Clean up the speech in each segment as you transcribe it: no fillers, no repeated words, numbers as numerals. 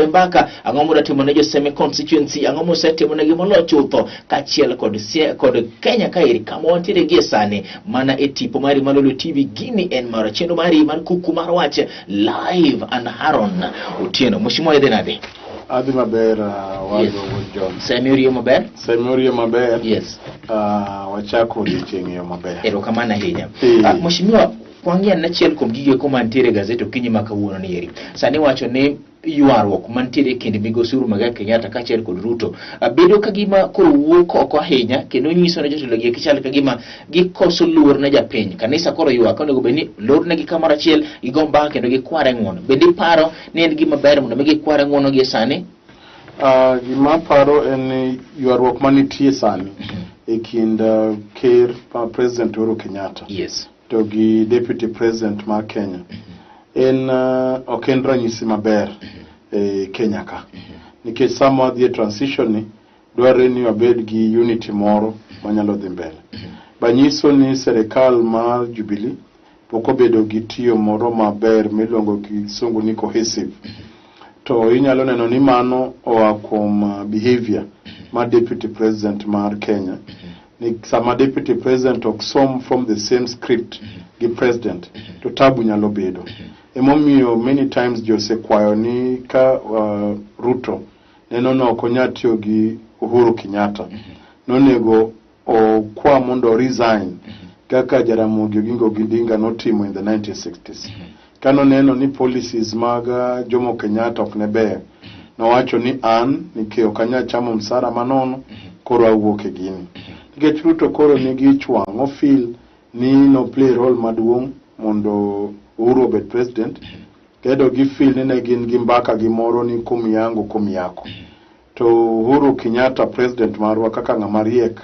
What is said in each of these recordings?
Kode mbaka, ang'o modwa timo ne jo-Seme constituency, ang'o mosetimo negi moloyo chutho, kaachiel kod kod Kenya kaeri kama wantiere gie sani, mana e tipo mari mar Lolwe TV. Gini en mar chenro mari mar Kuku mar Wach live and Haron Otieno. Mheshimiwa, idhi nade? Adhi maber, wadwa wuod John. Seme oriyo maber? Seme oriyo maber. Yes. Wachako odiochieng' e yo maber. Erokamano ahinya. Eh. Mheshimiwa, kwang'i an achiel kuom gigo eko mantiere e gazet okinyi ma kawuono ni eri. Sani wacho ni ywaruok mantiere e kind migosi Uhuru Muigai Kenyatta kaachiel kod Ruto bedo ka gima koro wuok oko ahinya kendo nyiso ne jotelo gi eki chal ka gima gikoso luor ne japiny. Kanisa koro ywak onego bed ni lornegi kamoro achiel, gigo mbaka kendo gikware ng'uono. Bende iparo ni en gima ber mondo mi gikware ng'uono gie sani? Gima aparo en ni ywaruok manitie sani e kind ker President Uhuru Kenyatta to gi Deputy President mar Kenya en ok en ranyisi maber e Kenya ka, nikech sama wadhi e transition ni dwarore ni wabed gi unity moro manyalo dhi mbele. Banyiso ni serikal mar Jubilee pok obedo gi tiyo moro maber miluongo gi kisungu ni cohesive. To inyalo neno ni mano oa kuom behavior mar Deputy President mar Kenya. Ni sama Deputy President ok som from the same script gi President, to tabu nyalo bedo. Emomiyo many times ji osekwayo ni ka Ruto neno ni ok onyal tiyo gi Uhuru Kenyatta, nonego okwa mondo resign kaka Jaramogi Oginga Odinga notimo in the 1960s. Kanoneno ni policies mag Jomo Kenyatta ok ne beyo, nowacho ni an nikech ok anyal chamo msara manono, koro awuok e gini. Nikech Ruto koro nigi ich wang', ofeel ni no play role maduong' mondo Uhuru obed president, kedo gi feel ni ne gin gi mbaka gi moro ni kum yangu kum yako. To Uhuru Kenyatta president marwa kaka ng'ama riek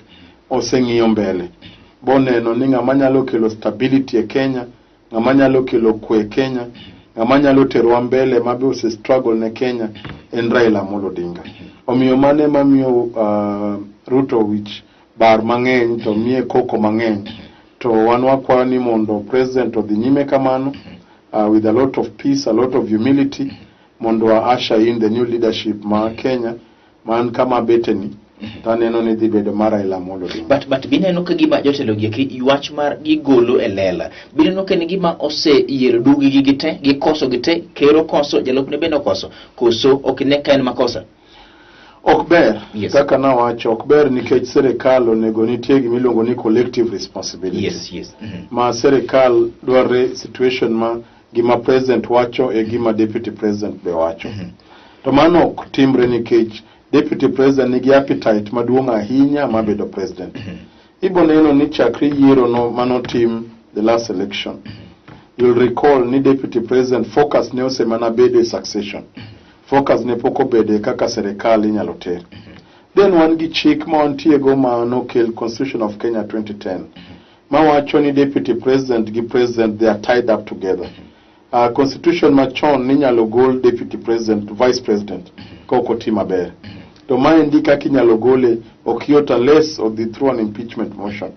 oseng'iyo mbele boneno ni ng'ama nyalo kelo stability e Kenya, ng'ama nyalo kelo kwe e Kenya, ng'ama nyalo terowa mbele mabe ose struggle ne Kenya en Raila Amolo Odinga. Omiyo mano ema miyo Ruto wich bar mang'eny to miye koko mang'eny. To wan wakwayo ni mondo president odhi nyime kamano with a lot of peace, a lot of humility mondo wa usher in the new leadership ma Kenya man kama beteni to aneno ni dhi bedo mar Raila Amolo Odinga. But bineno ka gima jotelo gi eki wach mar gigolo e lela. Bineno ka en gima oseyiero dugi gi gite, gikoso gite, ker okoso, jalupne bende okoso. Koso ok ine ka en makosa? Ok ber. Yes. Kaka nawacho, ok ber nikech sirikal onego nitie gimiluongo ni collective responsibility. Yes. Ma sirikal dwarre situation ma gima president wacho e gima deputy president be wacho. To mano ok timre nikech deputy president nigi appetite maduong' ahinya mar bedo president. Ibo neno ni chakre yiero no manotim the last election, you'll recall ni deputy president focus ne osemana bedo e succession. Focus ne pok obedo e kaka sirikal inyalo ter. Then wan gi chik ma wantiego ma nokel Constitution of Kenya 2010 mawacho ni deputy president gi president, they are tied up together. Constitution machon ninyalo gol deputy president to vice president ka ok oti maber. To maendi kaka inyalo gole ok yot unless odhi through an impeachment motion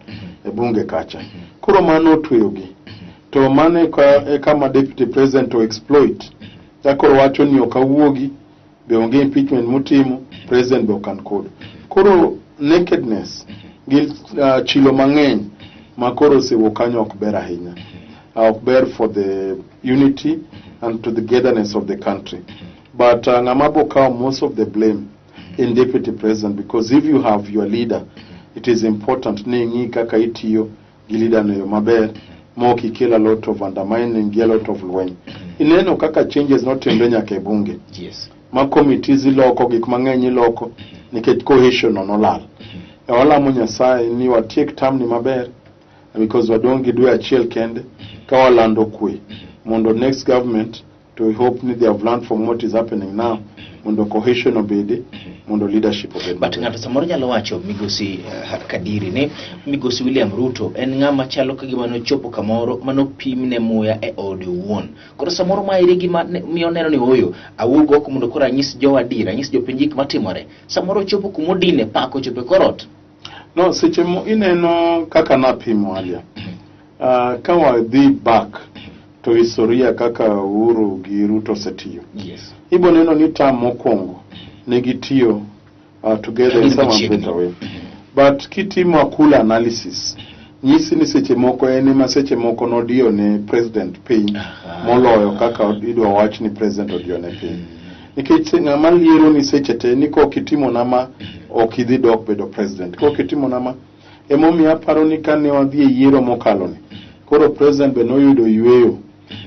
e bunge kacha. Koro mano otweyogi. To mano e kama deputy president o exploit. Ka koro wacho ni ok awuogi, be onge impeachment mutimo, president be ok an kodo. Koro nakedness gi chilo mang'eny ma koro osewuok kanyo ok ber ahinya. Ok ber for the unity and to the togetherness of the country. But ng'ama bo kawo most of the blame in deputy president, because if you have your leader, it is important ni ing'i kaka itiyo gi leader no e yo maber ma ok ikel a lot of undermining gi a lot of lweny. Ineno kaka changes notimre nyaka e bunge ma committees iloko, gik mang'eny iloko nikech cohesion no nolal. E walamo Nyasaye ni watiek term ni maber because wadong' gi dwe achiel kende ka walando kwe mondo next government to we hope ni they have learned from what is happening now mondo cohesion obedi, mondo leadership obed But maber. Ng'ato samoro nyalo wacho, migosi Kadiri, ni migosi William Ruto en ng'ama chalo ka gima nochopo kamoro manopimne muya e ode owuon. Koro samoro ma ere gima miyo neno ni oyo awuog oko mondo koro anyis jowa adiera, anyis jopiny gik matimore. Samoro ochopo kumodine pak ochopo e korot. No, seche mo ineno kaka napimo alia. Ka wadhi back to To historia kaka Uhuru gi Ruto osetiyo. Yes. Ibo neno ni term mokwongo ne gitiyo together in Gin some machiegni. better way. But kitimo akula analysis, nyisi ni seche moko en ema seche moko nodiyo ne president piny moloyo kaka idwa wach ni president odiyo ne piny. Nikech ng'ama liero ni seche te ni kok itimo na ma ok idhi dok bedo president. Kok itimo na ma emomiyo aparo ni kane wadhi e yiero mokalo ni koro president be noyudo yweyo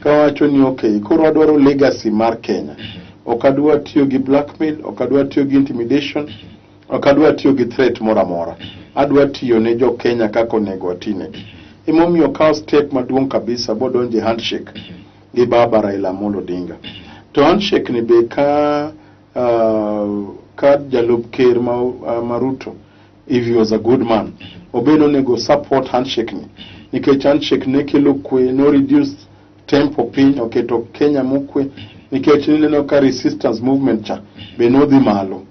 kawacho ni okay koro adwaro legacy mar Kenya. Ok adwa tiyo gi blackmail, ok adwa tiyo gi intimidation, ok adwa tiyo gi threat moro amora. Adwa tiyo ne jo Kenya kaka onego atinegi. Emomiyo okawo step maduong' kabisa bodonjo e handshake gi baba Raila Amolo Odinga. To handshake ni be ka jalup ker ma Ruto, if he was a good man, obe nonego support handshake ni. Nikech handshake ne kelo kwe, no reduce tempo piny, oketo Kenya mokwe. Nikech nineno ka resistance movement cha be nodhi malo.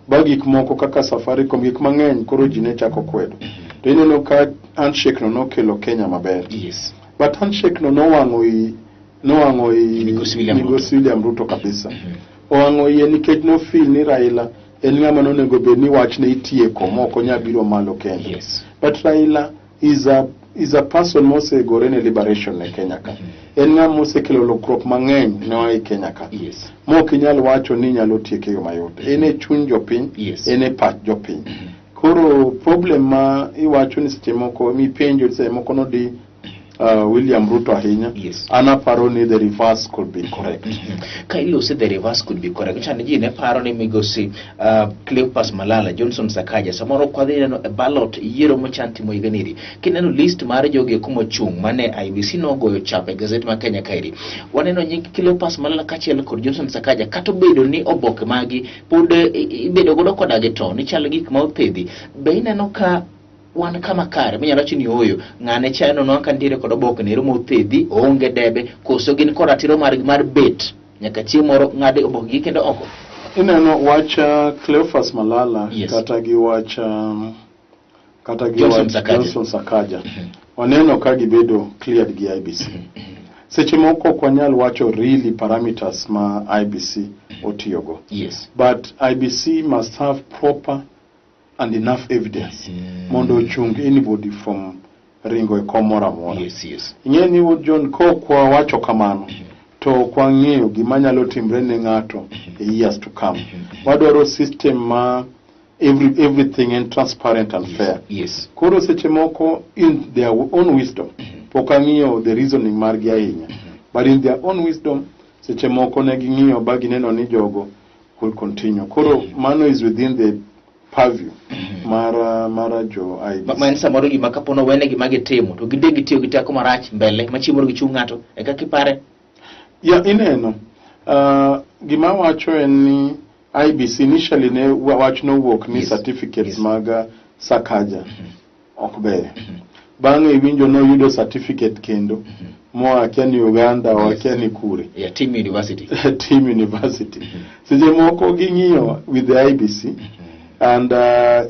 Ba gik moko kaka Safaricom, gik mang'eny koro ji ne chako kwedo. To ineno ka handshake no nokelo Kenya maber. Yes. But handshake no nowang'o i Migosi William Ruto. Migosi William Ruto kabisa. Owang'o iye nikech no feel ni Raila en ng'ama nonego bed ni wachne itieko mok onyal biro malo kendo. Yes. But Raila is a person mosegore ne liberation ne Kenya ka. En ng'ama mosekelo lokruok mang'eny ne e Kenya ka. Yes. Mok inyal wacho ni inyalo tieke e yo mayot. En e chuny jopiny, Yes. en e pach jopiny. Koro problem ma iwacho ni seche moko mipenjo seche moko nodi William Ruto ahinya. Yes. An aparo ni the reverse could be correct. Ka ilose the reverse could be correct. Chande ji ne paro ni migosi Cleopas Malala, Johnson Sakaja, samoro ok wadhi neno e ballot yiero mochan timo higa niri. Kineno list mar jogi eko mochung' mane IEBC nogoyo chap e gazet ma Kenya kaeri. Waneno nying Cleopas Malala kaachiel kod Johnson Sakaja kata obedo ni oboke magi pod ibedo godo koda gi to ni chal gik ma othedhi. Be ineno ka wan kama kare minyalo wacho ni ooyo ng'ane cha nonwa ka nitiere kod oboke nero mothedhi oonge debe koso gin kod ratiro margi mar bet nyaka chieng' moro ng'ad oboke gi kendo oko. Ineno wach Cleophas Malala Yes. kata gi wach kata gi Johnson wach Sakaja. Johnson Sakaja. Waneno ka gibedo cleared gi IEBC. Seche moko ok wanyal wacho really parameters ma IEBC otiyogo. Yes. But IEBC must have proper and enough evidence mondo ochung anybody from ringo e kom moro amora. Yes. Ing'e ni wuod John kok wawacho kamano to ok wang'eyo gima nyalo timre ne ng'ato e years to come. Wadwaro system ma everything en transparent and fair. Yes. Koro seche moko in their own wisdom, pok ang'iyo the reasoning margi ahinya, but in their own wisdom seche moko ne ging'iyo ba gineno ni jogo could continue. Koro mano is within the purview mar jo IEBC. Ma en samoro gima kapo nowene gima gitimo to gideg gitiyo gi teko marach mbele ma chieng' moro gichung ng'ato e kaka ipare. Ya ineno gima wacho en ni IEBC initially ne wach nowuok ni certificates Yes. mag Sakaja ok beyo. Bang'e iwinjo noyudo certificate kendo moa akia ni Uganda o akia ni kure. Yeah, Team University. Team University. Seche moko ging'iyo with the IEBC and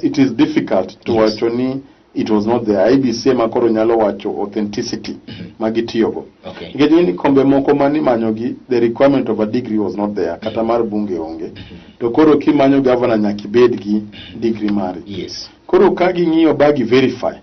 it is difficult to Yes. wacho ni it was not the IEBC ema koro nyalo wacho authenticity ma gitiyogo. Okay. Nikech ing'e ni kombe moko manimanyogi the requirement of a degree was not there kata mar bunge onge. To koro kimanyo governor nyaka ibed gi degree mari. Yes. Koro ka ging'iyo ba gi verify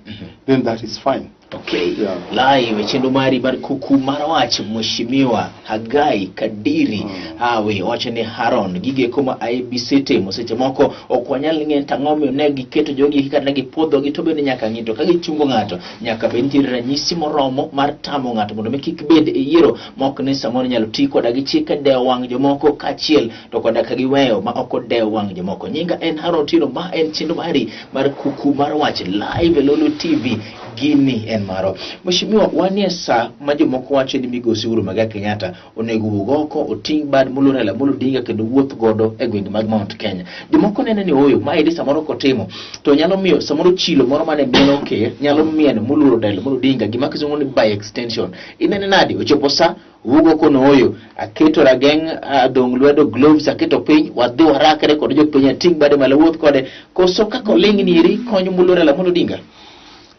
then that is fine. Okay. Yeah. Live chenro mari mar kuku mar wach Mheshimiwa Hagai Kadiri Hawe wacho ni Haron gige koma IEBC timo seche moko ok wanyal ng'e to ang'o omiyo ne giketo jogi kata ne gipuodhogi to bende nyaka ng'i to ka gichungo ng'ato nyaka bed nitiere ranyisi moromo mar tamo ng'ato mondo mi kik bed e yiero mok ni samoro inyalo ti koda gi chike dewo wang' jomoko kaachiel to koda ka giweyo ma ok odewo wang' jomoko. Nyinga en Haron Otieno, ma en chenro mari mar kuku mar wach live e Lolo TV gini en maro. Mheshimiwa, wanie sa ma jomoko wacho ni migosi Uhuru Muigai Kenyatta onego wuog oko oting' bad moluor Raila Amolo Odinga kendo wuoth godo e gwenge mag Mount Kenya. Jomoko nene ni ooyo, maeri samoro kotimo to nyalo miyo samoro chilo moro mane mieno ker nyalo mieno moluoro Raila Amolo Odinga gima kizungu ni by extension. Inene nadi ochopo sa wuog oko no ooyo aketo rageng' adhong' lwedo gloves aketo piny wadhi warakre kod jopiny ating' bade malo wuoth kode koso kaka oling' ni eri konyo moluor Raila Amolo Odinga.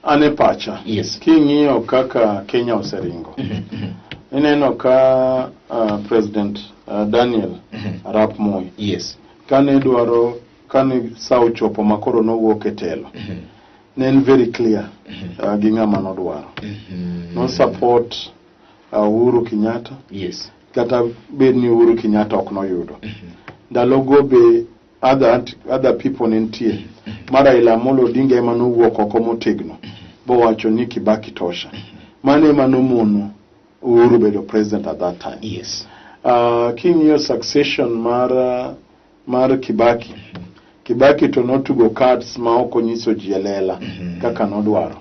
An e pacha. Yes. King'iyo kaka Kenya oseringo. Ineno ka President Daniel Arap Moi kane dwaro, kane sa ochopo ma koro nowuok e telo, ne en very clear gi ng'ama nodwaro. No support Uhuru Kenyatta kata bed ni Uhuru Kenyatta ok noyudo. Ndalogo be other people ne nitie. Ma Raila Amolo Odinga ema nowuok oko motegno bowacho ni Kibaki tosha. Mano ema nomono Uhuru bedo president at that time. King'iyo succession mar Kibaki, Kibaki to notugo cards ma ok onyiso ji e lela kaka nodwaro.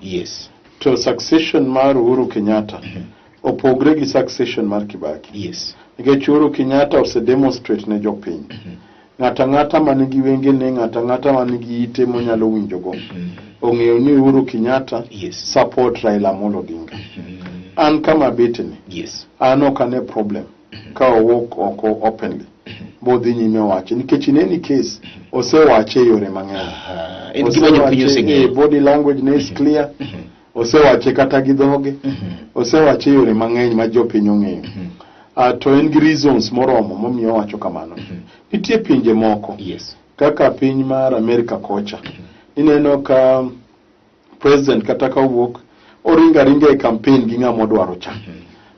To succession mar Uhuru Kenyatta opogre gi succession mar Kibaki. Nikech Uhuru Kenyatta ose demonstrate ne jopiny. Ng'ato ang'ata man gi wengene, ng'ato ang'ata man gi ite monyalo winjogo, ong'eyo ni Uhuru Kenyatta support Raila Amolo Odinga. An kama abeteni, an ok ane problem ka owuok oko openly bodhi nyime wache, nikech in any case osewache e yore mang'eny. En gima jopiny Osewache, oseng'eyo. Body language ne is clear. Osewache kata gi dhoge. Osewache e yore mang'eny ma jopiny ong'eyo. To en gi reasons moromo momiyo owacho kamano. Nitie pinje moko kaka piny mar Amerika kocha. Ineno ka president kata ka owuok oringo aringa e campaign gi ng'ama odwaro cha.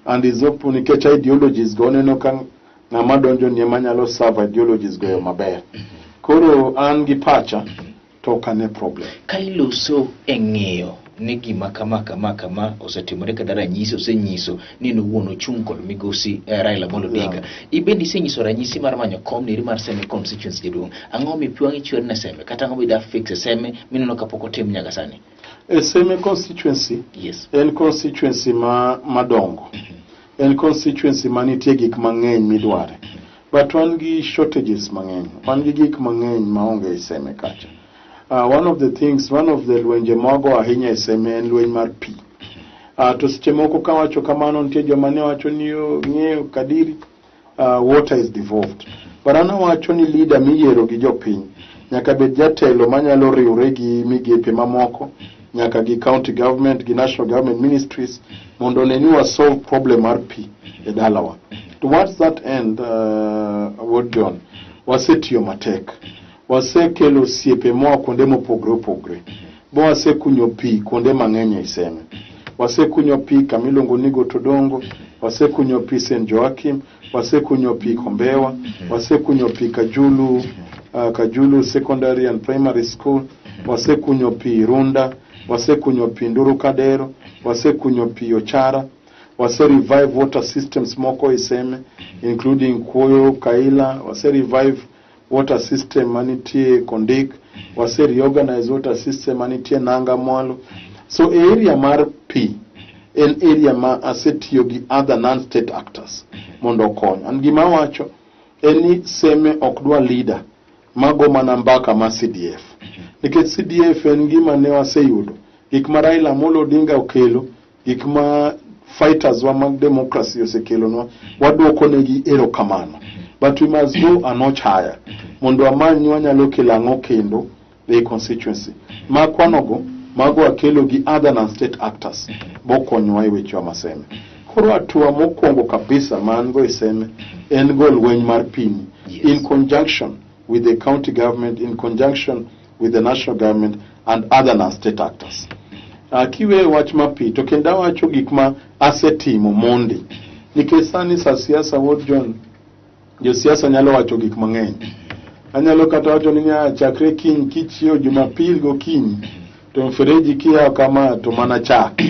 And is open nikech ideologies go oneno ka ng'ama donjo ni ema nyalo serve ideologies go e yo maber. Koro an gi pacha to ok ane problem. Ka iloso e ng'iyo ni gima kama kama kama osetimore kata ranyisi osenyiso ni en owuon ochung' kod migosi Raila Amolo Odinga. Ibende isenyiso ranyisi mar manyo kom neri mar Seme constituency, jaduong'. Ang'o mi pi wang'i chwer ne Seme kata ang'o mida fix e Seme mineno kapok otim nyaka sani? E Seme constituency en constituency ma madongo. En constituency ma nitie gik mang'eny midware. But wan gi shortages mang'eny. Wan gi gik mang'eny maonge e Seme kacha. One of the things, one of the lwenje mawago ahinya e Seme en lweny mar pi. To seche moko kawacho kamano, nitie joma ne wacho ni, "Oh, ng'eyo Kadiri, water is devolved." But an awacho ni leader miyiero gi jopiny nyaka bed jatelo manyalo riwre gi migepe mamoko, nyaka gi county government gi national government ministries, mondo one ni wa solve problem mar pi e dalawa. Towards that end, Wuod John, wasetiyo matek. Wasekelo osiepe moa kuonde mopogre opogre. Bo wasekunyo pi kuonde mang'eny ei Seme. Wasekunyo pi kamiluongo ni Gotodongo, wasekunyo pi St. Joachim, wasekunyo pi Kombewa, wasekunyo pi Kajulu Secondary and Primary School, wasekunyo pi Runda, wasekunyo pi Nduru Kadero, wasekunyo pi Ochara, wase revive water systems moko e Seme, including Kuoyo, Kaila, wase revive water system manitie Kondik, wase reorganize water system manitie Nanga Mwalo. So area mar pi en area ma asetiyo gi other non-state actors mondo okony. An gima awacho en ni Seme ok dwa leader mago mana mbaka ma CDF. Nikech CDF en gima ne waseyudo. Gik ma Raila Amolo Odinga okelo, gik ma fighters wa mag democracy osekelonwa, waduoko negi erokamano. But we must go a notch higher. Mondo wamany ni wanyalo kelo ang'o kendo e constituency. Ma kwanogo, mago akelo gi other non-state actors bokonyowa e wechewa ma Seme. Koro hatua mokwongo kabisa ma an go e Seme en go lweny mar pini in conjunction with the county government, in conjunction with the national government and other non-state actors. Kiweyo wach ma pi to kendo awacho gik ma asetimo mondi, nikech sani sa siasa, Wuod John, josiasa nyalo wacho gik mang'eny. Anyalo kata wacho ni nya chakre kiny kichiewo Jumapil gokinyi to mfereji kiyawo kama to mana chak.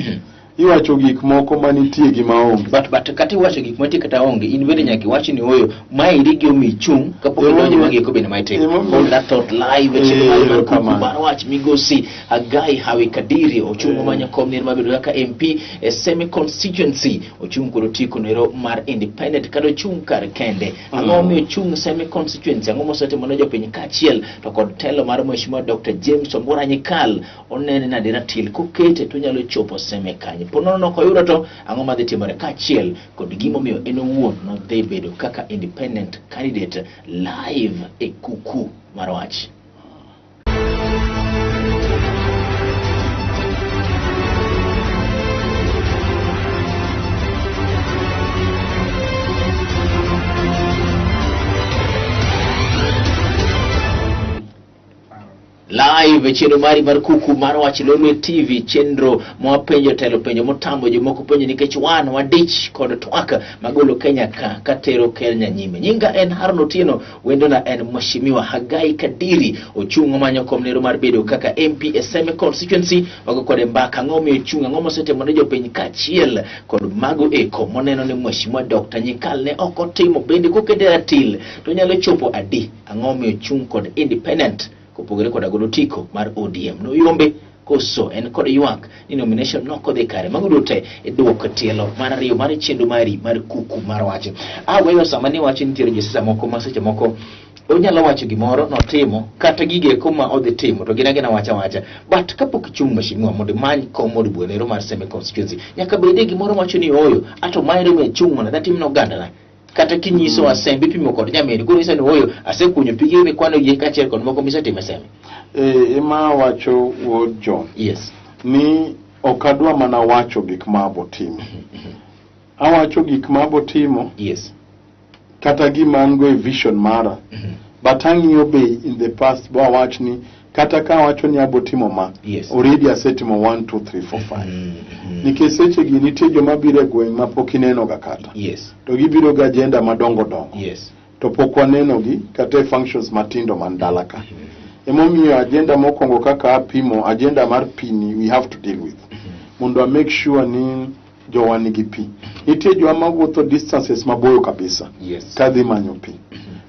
Iwacho gik moko manitie gi maonge. But kata iwacho gik mantie kata onge, in bende nyaka iwach ni oyo maeri gi omi chung kapok idonjo magieko bende ma itimo. Hold that thought live e chenro mar Erokamano. Kuku mar wach. Migosi Hagai Hawi Kadiri ochung' manyo kom nero mabedo kaka MP e Seme constituency, ochung' kod otiko nero mar independent kata ochung' kar kende. Ang'o momiyo ochung' Seme constituency? Ang'o mosetimo ne jopiny kaachiel to kod telo mar Mheshimiwa Dr. James Wambura Nyikal? Onene nade ratil kokete to onyalo chopo Seme kanye? Po nono ok oyudo to ang'o madhi timore, kaachiel kod gimomiyo en owuon nodhi bedo kaka independent candidate live e Kuku mar Wach. Live e chenro mari mar kuku mar wach Lolwe TV, chenro mwapenjo telo penjo motamo jomoko penjo nikech wan wadich kod twak magolo Kenya ka katero Kenya nyime. Nyinga en Haron Otieno, wendona en Mheshimiwa Hagai Kadiri, ochung' omanyo kom nero mar bedo kaka MP e Seme constituency. Wago kode mbaka, ang'o omiyo ochung', ang'o mosetimo ne jopiny kaachiel kod mago eko moneno ni Mheshimiwa Dr. Nyikal ne ok otimo, bende kokete ratil to nyalo chopo adi, ang'o omiyo ochung' kod independent kopogore kod agolo tiko mar ODM noyombe koso en kod ywak ni nomination nokodhi kare. Mago duto te e duoko tielo mar ariyo mar chenro mari mar kuku mar wach. Aweyo sama ni wacho nitiere josiasa moko ma seche moko onyalo wacho gimoro notimo kata gige eko ma odhi timo to gin agina wacha wacha, but kapok ichung' mheshimiwa mondo imany kom od bura ero mar Seme constituency, nyaka bedie gimoro wacho ni ooyo ato maero mi achung' mondo atim ne ogandana. Kata kinyiso asembe ipimo kod nyamin koro inyiso ni ooyo asekunyo pige mikwano gi kaachiel kod moko misetimo e Seme. Ema wacho wuod John. Yes. Ni ok adwa mana wacho gik ma abo timo. Awacho gik ma abo timo. Yes. Kata gima an go e vision mara. But ang'iyo be in the past bo awach ni kata ka awacho ni abo timo ma. Yes. Already asetimo 1 2 3 4 5. Nikech seche gi nitie joma biro e gweng' ma pok ineno ga kata. Yes. To gibiro gi agenda madongo dongo. Yes. To pok waneno gi kata e functions matindo man dala ka. Emomiyo agenda mokwongo kaka apimo agenda mar pi ni we have to deal with. Mondo a make sure ni jowa nigi pi. Nitie jowa mawuotho distances maboyo kabisa. Yes. Kadhi manyo pi.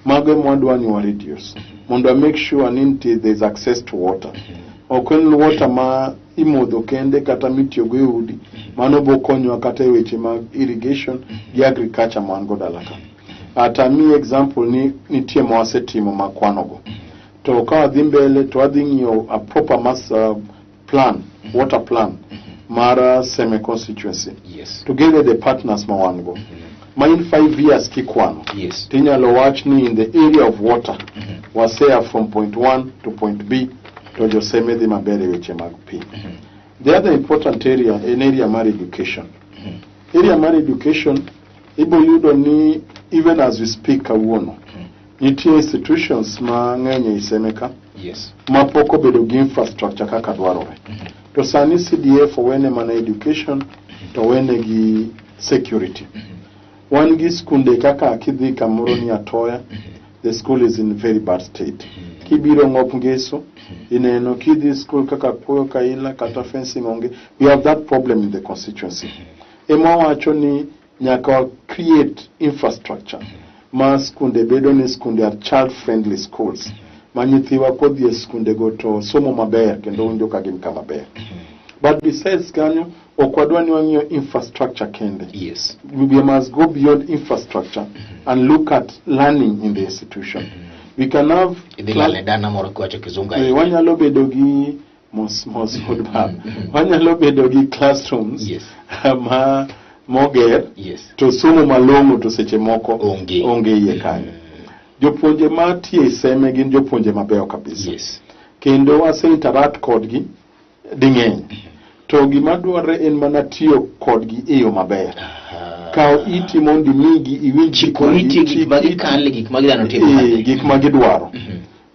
Mago ema wadwa ni wa reduce. Mondo a make sure ni nitie there is access to water. Ok en water ma imodho kende kata mitiyogo e udi. Mano bo konyowa kata e weche mag irrigation gi agriculture ma wan go dala ka. Ata mi example ni nitie ma wasetimo ma kwanogo. To ka wadhi mbele to wadhi ng'iyo a proper mass plan, water plan mar Seme constituency. Yes. Together the partners ma wan go. Ma in 5 years kikwano. Yes. Tinyalo wach ni in the area of water wasea from point 1 to point B to joseme dhi maber e weche mag pi. The other important area en area mar education. Area mar education ibo yudo ni even as we speak kawuono nitie institutions mang'eny ei Seme ka Yes. ma pok obedo gi infrastructure kaka dwarore. To sani CDF owene mana education to owene gi security. Wan gi skunde kaka kidhi kamoro ni Atoya, the school is in very bad state. Kibiro Ng'op Ngeso, ineno kidhi school kaka Puoyo Kaila kata fencing onge. We have that problem in the constituency. Ema wacho ni nyaka wa create infrastructure ma skunde bedo ni skunde are child friendly schools ma nyithiwa kodhi e skunde go to somo maber kendo winjo ka gin kama ber. But besides kanyo ok wadwa ni wang'iyo infrastructure kende. Yes. We must go beyond infrastructure and look at learning in the institution. We can have Idhi lal ne dana moro kiwacho kizungu ahinya. Wanyalo bedo gi mos mos od baba. Wanyalo bedo gi classrooms Yes. ma moger Yes. to somo malong'o to seche moko Onge. onge iye kanyo. Jopuonje matiyo e Seme gin jopuonje mabeyo kabisa. Yes. Kendo wase interact kodgi ding'eny. To gima dwarore en mana tiyo kodgi e yo maber. Kaw iti mondo imigi iwinj Chiko iti gik ma gikale, gik ma gidwaro timo. Gik ma gidwaro.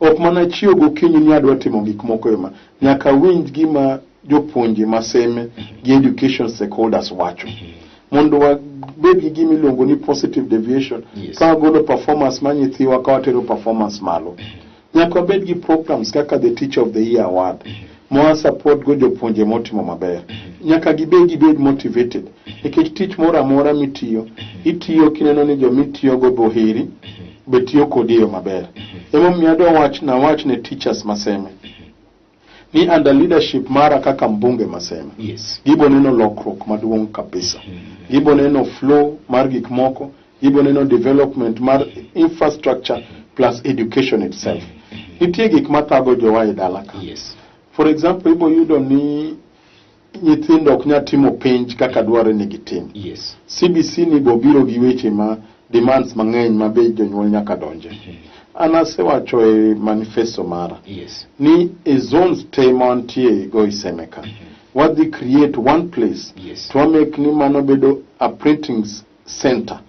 Ok mana chiew gokinyi ni adwa timo gik moko e ma. Nyaka winj gima jopuonje ma Seme gi education stakeholders wacho. Mondo wabed gi gima iluongo ni positive deviation. Yes. Ka wagolo performance mar nyithiwa ka watero performance malo. Nyaka wabed gi programs kaka the Teacher of the Year Award. Ma support go jopuonje motimo maber. Nyaka gibed motivated. Nikech tich moro amora mitiyo, itiyo kineno ni jomitiyogo be oheri, be tiyo kodi e yo maber. Emomiyo adwa wach na wach ne teachers ma Seme ni under leadership mara kaka mbunge ma Seme. Yes. Gibo neno lokruok maduong' kabisa. Gibo neno flow mar gik moko, gibo neno development mar infrastructure plus education itself. Nitie gik mathago jowa e dala ka. Yes. For example, ibo yudo ni nyithindo ok nyal timo penj kaka dwarore ni gitim. Yes. CBC ni bo biro gi weche ma demands mang'eny ma be jonyuol nyaka donje. An asewacho e manifesto mara. Yes. Ni e zones te ma wantie go e Seme ka. Wadhi create one place. Yes. To wamake ni mano bedo a printing center.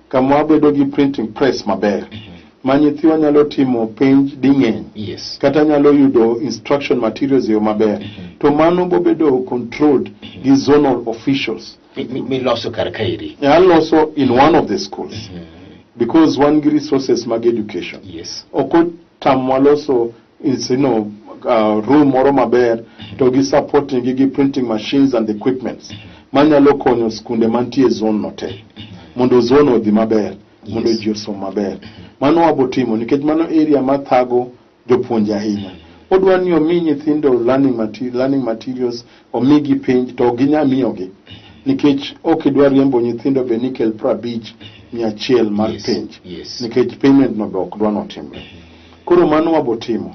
Kama wabedo gi printing press maber. Ma nyithiwa nyalo timo penj ding'eny kata nyalo yudo instruction materials e yo maber, to mano bobedo controlled gi zonal officials. Miloso kar kaeri. Aloso in one of the schools because wan gi resources mag education. Ok otamwa loso is, room moro maber to gi supporting gi printing machines and equipments manyalo konyo skunde mantie e zone no te mondo zone odhi maber, mondo ji osom maber. Mano wabotimo nikech mano area mathago jopuonje ahinya. Odwa ni omi nyithindo learning materials, omigi penj to ok ginyal miyogi nikech ok idwa riembo nyithindo be ni kel 50, 100 mar penj nikech payment no be ok dwa notimre. Koro mano wabotimo.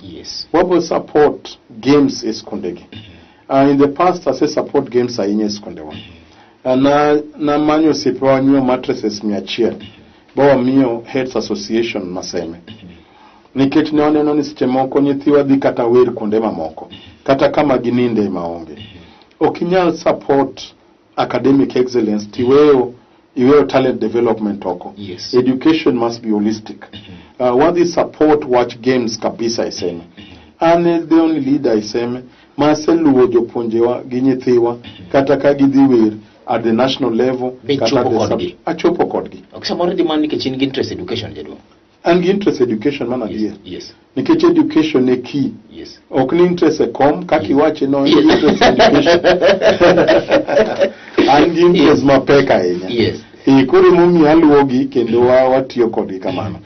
Wabo support games e skundegi. In the past ase support games ahinya e skundewa. Na namanyo osiepewa wanyiewo mattresses 100 ba wamiyo Heads Association Maseme. Nikech ne waneno ni seche moko nyithiwa dhi kata wer kuonde mamoko kata kama gininde maonge. Ok inyal support academic excellence tiweyo iweyo talent development oko. Education must be holistic. Wadhi support wach games kabisa e Seme. An e the only leader e Seme ma aseluwo jopuonjewa gi nyithiwa kata ka gidhi wer at the national level. Be kata ichopo the kodgi? Achopo kodgi. Ok samoro idhi mana nikech in gi interest education, jaduong'. An gi interest education mana adier. Nikech education e key. Ok ni interest e kom kaka iwache no, en gi interest education. An gi interest mapek ahinya. Koro emomiyo aluwogi kendo watiyo kodgi kamano.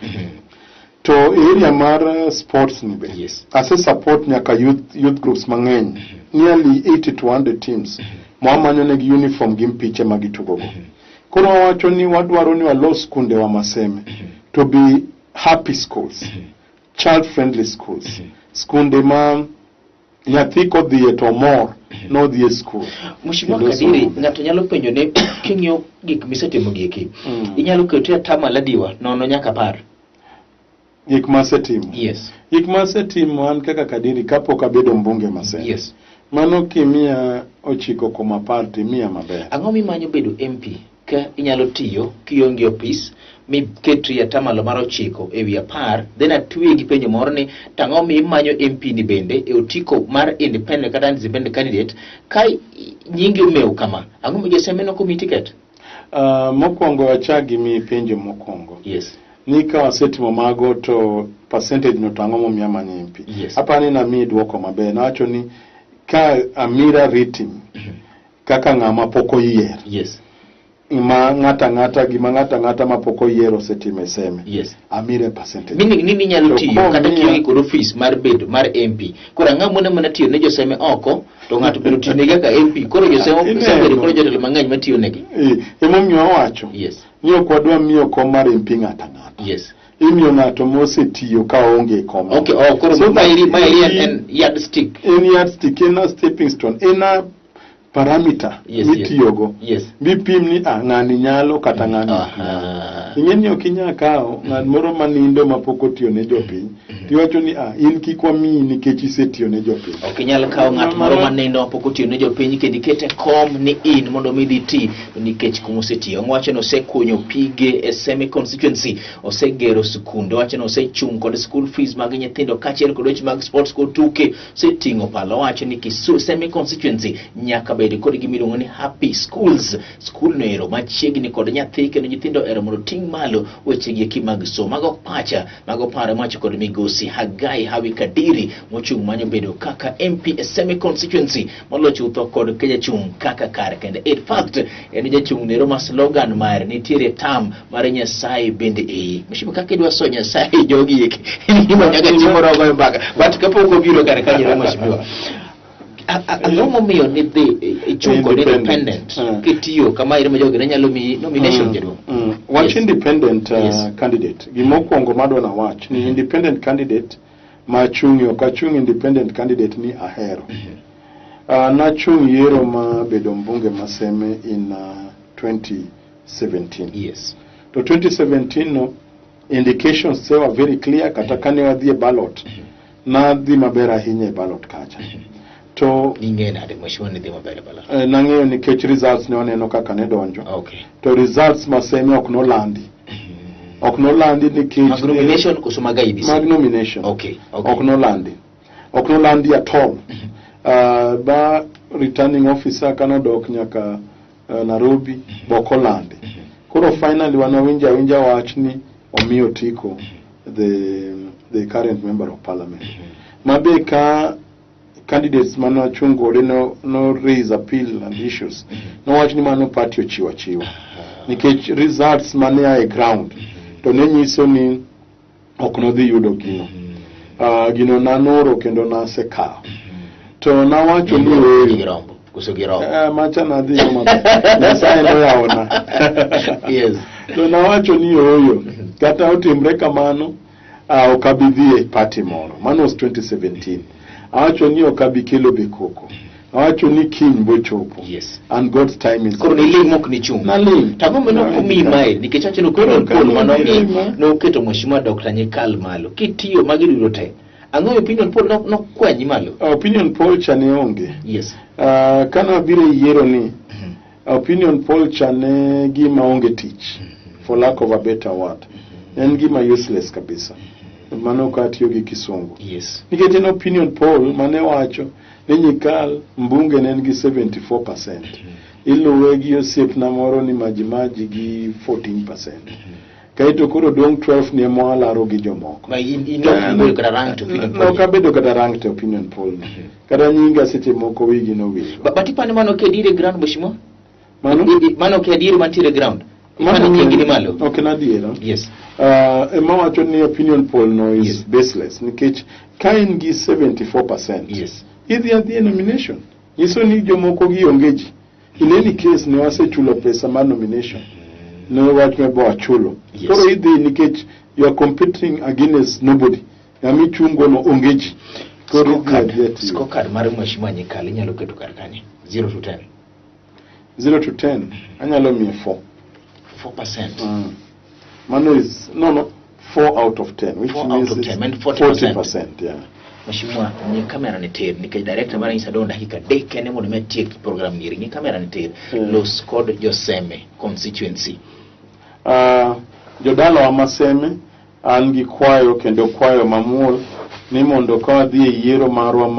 To area mar sports ni be. Ase support nyaka youth groups mang'eny. Nearly 80 to 100 teams. Mwamanyo negi uniform gi mpiche ma gitugogo. Koro wawacho ni wadwaro ni walos skundewa Maseme to be happy schools, child friendly schools. Skunde ma nyathi kodhiye to mor nodhi e school. Mheshimiwa Kendo Kadiri, somo. ng'ato nyalo penjo ni king'iyo gik misetimo gi eki, inyalo kete atamalo adiwa 0 nyaka 10. Gik masetimo. Gik masetimo an kaka Kadiri kapok abedo mbunge Maseme. Mano kimiya 9.10 timiya maber. Ang'o mimanyo bedo MP ka inyalo tiyo kionge ofis miketri atamalo mar 9 ewi 10, then atwe gi penjo moro ni to ang'o mimanyo MP ni bende e otiko mar independent kata independent candidate ka nyingi omew kama, ang'o mi Joseme nok omiyi ticket? Mokwongo achak gi mi penjo mokwongo. Ni ka wasetimo mago to percentage no to ang'o momiyo amanyo MP? Apani namiyi dwoko maber. Nawacho ni ka amira rating kaka ng'ama pok oyier. Ma ng'ata ng'ata gima ng'ata ng'ata ma pok oyier osetimo e Seme. Amire percentage. Meaning ni inyalo To tiyo komiya kata kionge kod ofis mar bedo mar MP. Koro ang'o mone mana tiyo ne Joseme oko to ng'ato bedo tiyo negi kaka MP. Koro Joseme osebedo kod jotelo mang'eny matiyo negi. Emomiyo awacho. Ni ok wadwa miyo kom mar MP ng'ato ang'ata. Imiyo ng'ato mosetiyo ka oonge kom. Okay, oh, koro So that maeri en yardstick. En yardstick, en a stepping stone, en a parameter mitiyogo. Mipim ni ng'ani nyalo kata ng'ani ok nyal. Ing'e ni ok inyal kawo ng'at moro manindo mapok otiyo ne jopiny. Tiwacho ni in kik wamiyi nikech isetiyo ne jopiny. Ok inyal kawo ng'at moro manindo mapok otiyo ne jopiny kendo ikete kom ni in mondo mi idhi ti nikech kuma osetiyo. Owacho ni osekunyo pige e Seme constituency, osegero skunde, owacho ni osechung' kod school fees mag nyithindo kaachiel kod weche mag sports kod tuke, oseting'o pala. Owacho ni Seme constituency nyaka bed kod gima iluongo ni happy schools, skul no ero machiegni kod nyathi kendo nyithindo ero mondo oting' malo weche gi eki mag somo. Mago pacha, mago paro mawacho kod migosi Hagai Hawi Kadiri mochung' manyo bedo kaka MP e Seme constituency moloyo chutho kod jachung' kaka kar kende. In fact, en jachung' nero ma slogan mare nitiere tam mar Nyasaye bende ei. Mheshimiwa, kaka idwa so Nyasaye jogi eki, en gima nyaka timo rogo e mbaka. But kapok obiro kar kanyo, Mheshimiwa, ang'o momiyo nidhi ichung' kod Independent. independent kitiyo kama ire ma jogi ne nyalo miyi nomination, jaduong'? Wach independent candidate, gimokwongo madwa nawach ni independent candidate ma achung'ie ok achung' independent candidate ni ahero. Nachung' yiero ma bedo mbunge ma Seme in 2017. To 2017 no indications were very clear kata kane wadhi e ballot nadhi maber ahinya e ballot kacha. To ning'eyo nade mheshimiwa ni dhi maber e ballot? Nang'eyo nikech results ne waneno kaka ne donjo. To results ma Seme ok nolandi. Ok nolandi nikech Mag nomination koso mag IEBC? Mag nomination. Okay. Ok nolandi. Ok nolandi at all. Ba returning officer kanodok nyaka Nairobi, bok olandi. Koro finally wan wawinjo awinja wach ni omiyo otiko the current member of parliament. Ma be ka candidates mane wachung' kode no raise appeal and issues. Nowach ni mano party ochiwo achiwa. Nikech results mane a e ground to ne nyiso ni ok nodhi yudo gino. Gino nanoro kendo nasekawo. To nawacho ni Gi ooyo. rombo koso gi rombo? Macha nadhi yo maber. Nyasaye noyawona. To nawacho ni ooyo. Kata otimre kamano, ok abi dhi e party moro. Mano was 2017. Awacho ni ok abi kelo be koko. Awacho ni kiny bochopo. And God's time is. Koro niling' mok nichung'. Naling'. To ang'o mane ok omiyi mae? Nikech awacho ni opinion poll mane omi noketo Mheshimiwa Dr. Nyikal malo. Kitiyo magi duto te. Ang'o opinion poll nokwanyi malo? Opinion poll cha ne onge. Kane wabiro e yiero ni, opinion poll cha ne gima onge tich, for lack of a better word. En gima useless kabisa. Mano ka atiyo gi kisungu. Nikech en opinion poll mane wacho ni Nyikal mbunge ne en gi 74%. Iluwe gi osiepna moro ni Majimaji gi 14%. Kaeto koro dong' 12 ni ema walaro gi jomoko. Ma in ok ibedo kata ranked opinion poll. Ok abedo kata ranked opinion poll ni. Kata nyinga seche moko wigi nowil. But ipani mano ok adier e ground, Mheshimiwa? Mano? Mano ok adier mantiere e ground? Ipani nyingi ni malo? Ok en adiera. Ema wacho ni opinion poll no is baseless nikech ka in gi 74%. Idhi adhi e nomination. Nyiso ni jomoko gi onge ji. In any case ne wasechulo pesa mar nomination. Ne wach me bo wachulo. Koro idhi nikech you are competing against nobody. Ng'ama ichungo no onge ji. Koro idhi adhiya tiyo. Scorecard mar Mheshimiwa Nyikal inyalo keto kar kanye? 0 to 10. 0 to 10 anyalo miye 4. 4%. Mano is no 4 out of 10, which 4 means out of it's 10, and 40%. 40%, yeah. Mheshimiwa, ng'i kamera ni tir nikech director mara nyisa dong' dakika 3 kende mondo mi atiek program ni. Ng'i kamera ni tir. Los kod Joseme constituency. Jodalawa Maseme, an gi kwayo kendo kwayo mamuol ni mondo ka wadhi e yiero marwa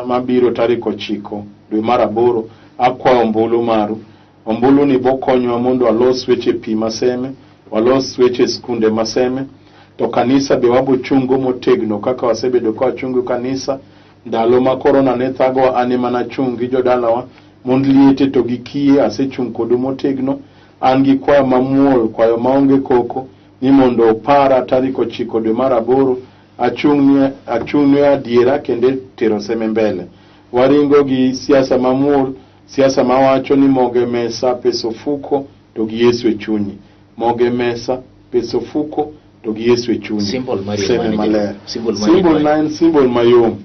mabiro tarik 9 dwe mar 8, akwayo ombulu maru. Ombulu ni bokonywa mondo walos weche pi Maseme, walos weche skunde Maseme, to kanisa be wabochungo motegno kaka wasebedo ka wachungo kanisa. Ndalo ma korona ne thagowa, an ema nachung' gi jodalawa, mond liete to gi kiye asechung' kodu motegno. An gi kwayo mamuol, kwayo maonge koko, ni mondo opara tarik 9 dwe mar 8, achung' ne adiera kendo tero Seme mbele. Waringo gi siasa mamuol, siasa mawacho ni moge mesa, pesa ofuko, to gi Yesu e chunyi. Moge mesa, pesa ofuko, to gi Yesu e chunyi. Symbol mari Seme mane maler. jaduong'? Symbol mari Symbol mane? na en symbol mayom.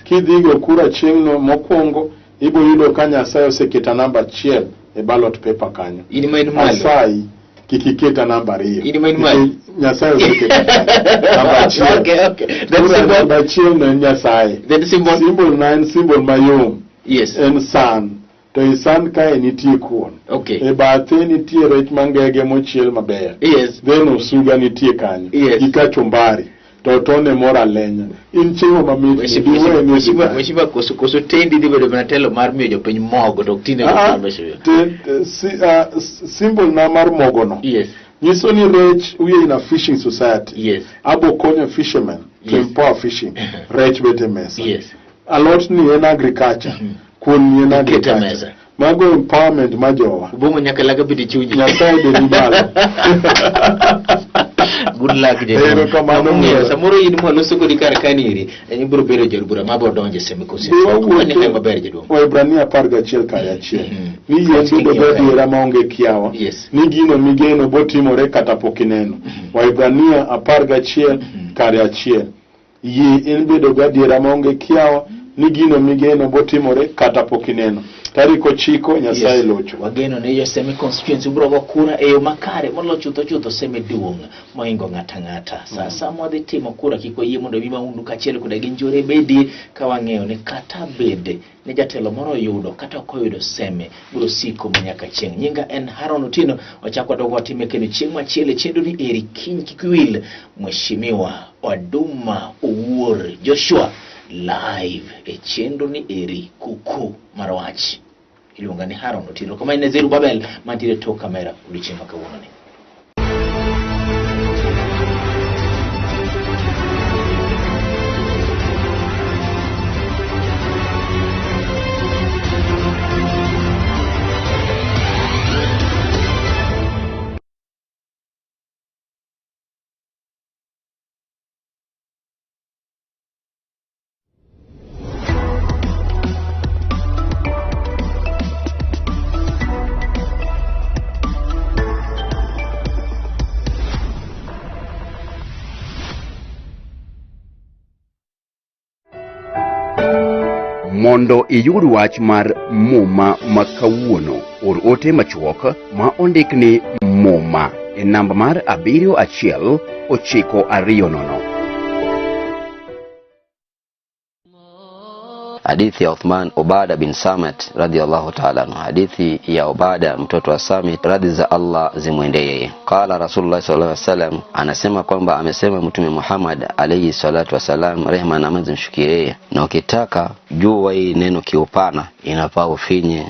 Kidhi go kura chieng'no mokwongo, ibo yudo ka Nyasaye oseketa namba 1 e ballot paper kanyo. In ma in malo. Asayi, kik iketa namba 2. In ma in malo. Nikech Nyasaye oseketa namba 1. Okay. Then Kura symbol. namba 1 no en Nyasaye. Then symbol. Symbol na en symbol mayom. En san. To e san kae nitie kuon. E bathe nitie rech mangege mochiel maber. Then osuga nitie kanyo. Gi kachumbari. To tone moro alenya. In chiemo mamit. Mheshimiwa, koso tendi dhi bedo mana telo mar miyo jopiny mogo to ok tinde Mheshimiwa. Symbol na mar mogo no. Nyiso ni rech, we are in a fishing society. Abo konyo fishermen to empower fishing. Rech bet e mesa. Alot ni en agriculture. Kuon ni en Ikete agriculture. mesa. Mago empowerment ma jowa. Obong'o nyaka laga bede chunyi. Nyasaye be ni malo. Good luck jaduong'. Erokamano Among'eyo, miyo. samoro in mwaloso kodi kar kanieri, ibiro bedo jaod bura ma bo donjo e Seme constituency. Be wawuotho- Ni maber jaduong'. Waebrania 11:1. Ni yie King'iyo bedo kae. gadiera maonge kiawa. Ni gino migeno botimore kata pok ineno. Waebrania 11:1. Yie en bedo gadiera maonge kiawa Ni gino migeno botimore kata pok ineno. Tarik 9 Nyasaye locho. Wageno ni jo Seme constituency biro go kura e yo makare molo chutho chutho Seme duong' mohingo ng'ata ng'ata. Sa mwadhi timo kura kik wayie mondo mi mahundu kaachiel koda gi njore bedie ka wang'eyo ni kata bed ni jatelo moro oyudo kata ok oyudo Seme biro siko manyaka chieng'. Nyinga en Haron Otieno, wachak wadog watime kendo chieng' machielo e chenro ni eri kiny kik wil Mheshimiwa Oduma Owuor Joshua live e chenro ni eri kuku mar wach. Iluonga ni Haron Otieno. Kama en Zerubabel mantiere tok kamera odiochieng' ma kawuono ni. Mondo iyud wach mar Muma ma kawuono, or ote machuok ma ondik ni Muma e namba mar 71920. Hadithi ya Uthman Ubada bin Samit radhiyallahu ta'ala anhu, hadithi ya Ubada mtoto wa Samit, radhi za Allah zimwendee yeye. Qala Rasulullah sallallahu alaihi wasallam, anasema kwamba amesema Mtume Muhammad alayhi salatu wasalam, rehma na amani zimshukie yeye. Na ukitaka jua hii neno kiupana, inafaa ufinye